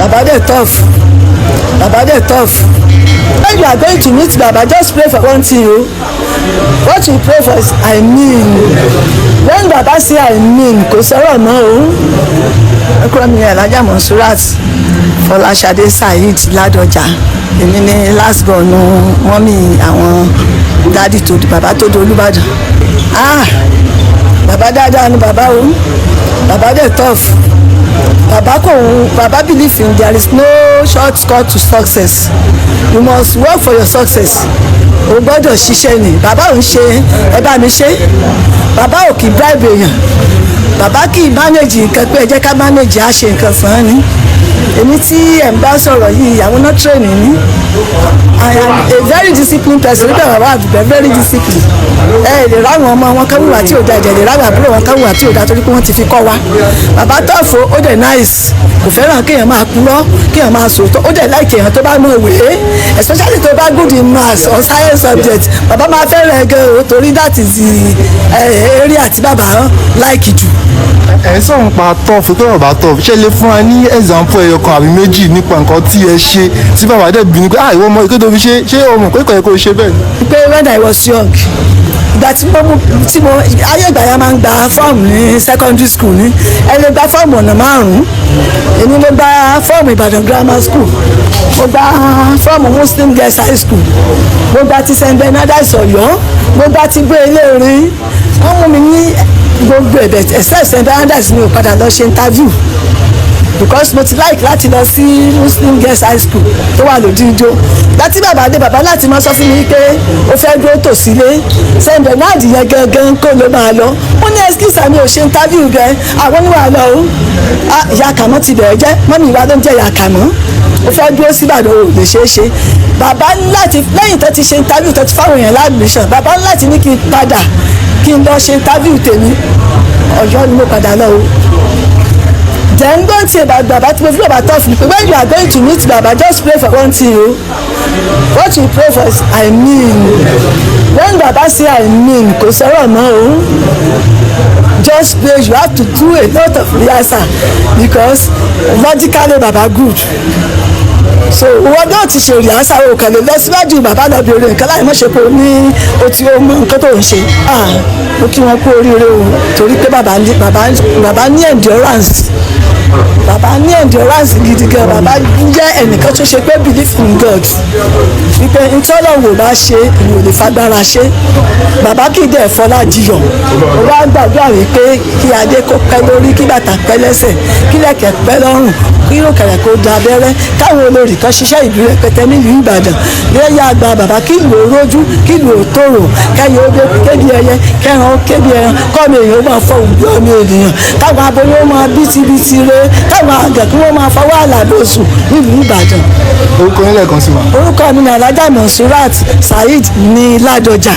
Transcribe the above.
Bàbá dẹ̀ tough, bàbá dẹ̀ tough. When you are going to meet Baba, just pray for one thing o. What you pray for is, "I mean." When Baba say, "I mean," kò sọ̀rọ̀ mọ́ o. Ọkọ mi, Alhaja Monsurat Fọláṣadé Saheed Ládọjà. Èmi ní last born mummy àwọn daddy tó bàbá tó di Olúbàdàn. Ah, bàbá dáadáa ni bàbá o. Bàbá dẹ̀ tough. Bàbá kò, bàbá believe in there is no shortcut to success. You must work for your success. O gbọ́dọ̀ ṣiṣẹ́ ni. Bàbá ò ń ṣe ẹ bá mi ṣe. Bàbá ò kì í bribe èèyàn. Bàbá kì í manage nǹkan pé ẹ jẹ́ ká manage, á ṣe nǹkan fún ẹ ní. Èmi tí ẹ̀ ń bá sọ̀rọ̀ yìí, àwọn náà train mi. I am a very disciplined person. Nígbà bàbá àdùbẹ̀ very disciplined, ẹ lè ráwọn ọmọ wọn kan wùwà tí ò da, ẹ̀jẹ̀ lè ráwọn àbúrò wọn kan wùwà tí ò da, torí pé wọ́n ti fi kọ́ wa. Bàbá tough, ó dẹ̀ nice. Kò fẹ́ràn kéèyàn máa purọ́, kéèyàn máa sòótọ́. Ó dẹ̀ like èèyàn tó bá mọ̀ wèé, especially tó bá good in maths or science subject. Bàbá máa fẹ́ràn ẹ gan o, torí that is the area tí bàbá like jù. Ẹ sọ̀rọ̀ nípa tough, pé bàbá tough. Ṣé lè fún wa ní example ẹyọ kan àbí méjì nípa nǹkan tí ẹ ṣe tí bàbá dẹ̀ bínú pé, "Ah, ìwọ ọmọ ìkéde òfin ṣe, ṣé o mọ̀ pé kò yẹ kó o ṣe bẹ́ẹ̀ ni?" Pé when I was young, ìgbà tí mo mú tí mo ayé ìgbà yẹn, máa ń gba fọ́ọ̀mù ní secondary school ní, ẹ lè gba fọ́ọ̀mù ọ̀nà márùn-ún. Èmi, mo gba fọ́ọ̀mù Ìbàdàn Grammar School, mo gba fọ́ọ̀mù Muslim Girls High School, mo gba ti St Bernard's Ọ̀yọ́, mo gba ti gbé ilé-ìrìn. Wọ́n mú mi ní gbogbo ẹ̀bẹ̀ except St Bernard's. Mi ò padà lọ ṣe interview because mo ti like láti lọ sí Muslim Girls High School tó wà lódìjọ. Láti bàbá dé, bàbá láti máa sọ fún mi pé ó fẹ́ dúró tòsílé, St Bernard yẹn gangan kó ló máa lọ. Mo ní excuse mi, ò ṣe interview gẹ. Àwọn oníwà lọ o. Ah, ìyá kàmọ́ ti bẹ̀rẹ̀ jẹ́ mummy wa ló ń jẹ́ ìyá kàmọ́. Ó fẹ́ dúró síbàdàn, ò lè ṣeé ṣe. Bàbá ní láti, lẹ́yìn tó ti ṣe interview, tó ti fáwọn èèyàn l'admission, bàbá ní láti ní kí n padà, kí n lọ ṣe interview tèmi. Ọ̀yọ́ ni mo padà lọ o. Then don't say about Baba, tí mo fi bàbá tough ni pé when you are going to meet Baba, just pray for one thing o. What you pray for is, "I mean." When Baba say, "I mean," kò sọ̀rọ̀ mọ́ o. Just pray. You have to do a lot of rehearsal because logically Baba good. So ìwọ náà ti ṣe rehearsal, o kàn lè lọ síwájú bàbá lọ bèrè nǹkan láì mọ̀ ṣe pé o ní o ti o mọ nǹkan tó ń ṣe. Ah, mo kí wọn kú oríire o, torí pé bàbá ní, bàbá ní endurance. Bàbá ní endurance gidi gan. Bàbá jẹ́ ẹnìkan tó ṣe pé believe in God, wípé ntọ́lọ́wò bá ṣe, ìwò lè fagbára ṣe. Bàbá kì í dẹ̀ fọlá jiyọ̀. Ó wá gbàdúrà wípé kí adé kó pẹ́ lórí, kí bàtà pẹ́ lẹ́sẹ̀, kí lẹ̀kẹ̀ pẹ́ lọ́rùn, kí ìrùkẹ̀rẹ̀ kó da abẹ́rẹ́, káwọn olórí kan ṣiṣẹ́ ìlú rẹpẹtẹ nílùú Ìbàdàn lẹ́yìn àgbà bàbá, kí ìlú ó rójú, kí ìlú ó tòrò, kẹyẹ ó kébi ẹyẹ, kẹran ó kébi ẹran, kọ́mi èèyàn ó máa fọ òbí ọmọ ènìyàn, káwọn aboyún ó máa bítíbitì re, káwọn àgẹ̀ kí wọ́n máa fọwọ́ àlàbòsùn nílùú Ìbàdàn. Orúkọ yín lẹ́ẹ̀kan sí ma? Orúkọ mi ní Alhaja Monsurat Saheed ní Ládọjà.